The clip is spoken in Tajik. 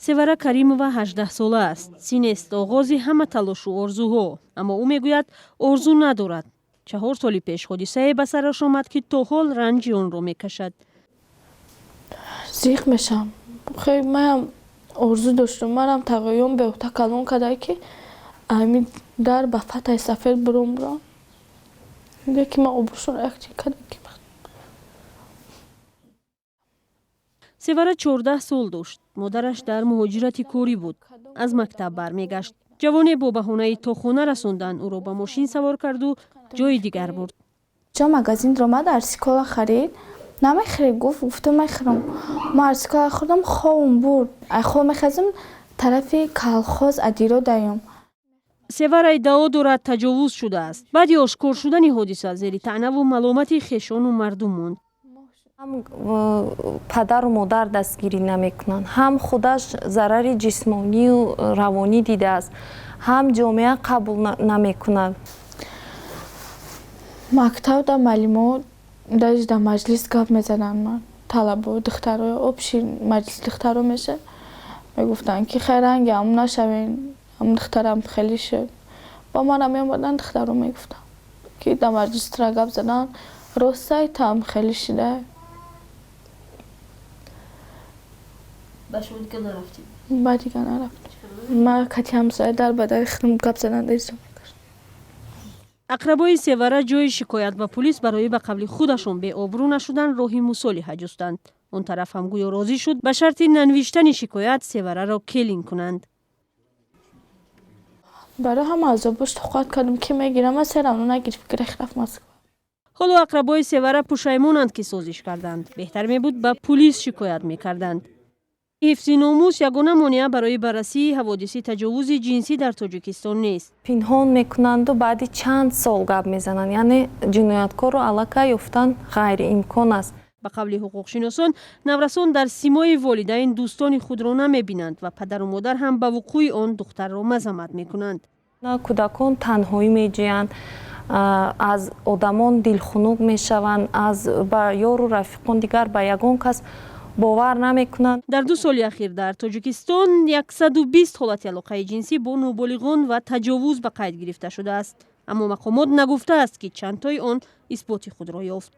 Севара Каримова 18-сола аст. Синест оғози ҳама талошу орзуҳо, аммо ӯ мегӯяд, орзу надорад. 4 соли пеш ҳодисае ба сараш омад, ки то ҳол ранҷи онро мекашад. Зиқ мешавам. Хеле манам орзу доштум, манам тағоём беҳта калон карда, ки ами дар ба фатҳи сафед буром бурам, лекин ман обрӯшонро якчи карда ки. Севара 14 сол дошт. Модараш дар муҳоҷирати корӣ буд, аз мактаб бармегашт. Ҷавоне бо баҳонаи то хона расондан ӯро ба мошин савор карду ҷои дигар бурд. Ҷо магазин омад, арсикола харид. Намехӯрӣ, гуфт. Гуфтам, мехӯрам. Ма арсикола хӯрдам, хобам бурд. Ай хоб мехезам, тарафи калхоз адиро даём. Севара иддао дорад, таҷовуз шудааст. Баъди ошкор шудани ҳодиса зери таънаву маломати хешону мардум монд. Ҳам падару модар дастгирӣ намекунанд, ҳам худаш зарари ҷисмонию равонӣ дидааст, ҳам ҷомеа қабул намекунад. Мактаб да маълимо даже дар маҷлис гап мезаданд. Ман талабо, духтаро, общий маҷлис духтаро меша, мегуфтанд, ки хай, ранги ҳам нашавен, ҳам духтарам хеле шуд. Ба манам меомаданд, духтаро мегуфтанд, ки дар маҷлис тура гап задан ростай, таам хеле шида. Ба шумо дига нарафтед? Ба дига нарафтем. Ма кати ҳамсоя дар ба дари худам гап задан дезом. Ақрабои Севара ҷои шикоят ба пулис барои ба қавли худашон беобрӯ нашудан роҳи мусолиҳа ҷустанд. Он тараф ҳам гӯё розӣ шуд, ба шарти нанавиштани шикоят Севараро келин кунанд. Барои ҳама азобош тоқат кардам, ки мегирам, ман серамно нагирифт, гирех рафт Москва. Ҳоло ақрабои Севара пушаймонанд, ки созиш карданд. Беҳтар мебуд, ба пулис шикоят мекарданд. Ҳифзи номус ягона монеа барои баррасии ҳаводиси таҷовузи ҷинсӣ дар Тоҷикистон нест. Пинҳон мекунанду баъди чанд сол гап мезананд, яъне ҷинояткорро аллакай ёфтан ғайриимкон аст. Ба қавли ҳуқуқшиносон, наврасон дар симои волидайн дӯстони худро намебинанд ва падару модар ҳам ба вуқӯи он духтарро мазаммат мекунанд. Кӯдакон танҳоӣ меҷӯянд, аз одамон дилхунук мешаванд, аз ба ёру рафиқон дигар ба ягон кас бовар намекунанд. Дар 2 соли ахир дар Тоҷикистон 120 ҳолати алоқаи ҷинсӣ бо ноболиғон ва таҷовуз ба қайд гирифта шудааст, аммо мақомот нагуфтааст, ки чандтои он исботи худро ёфт.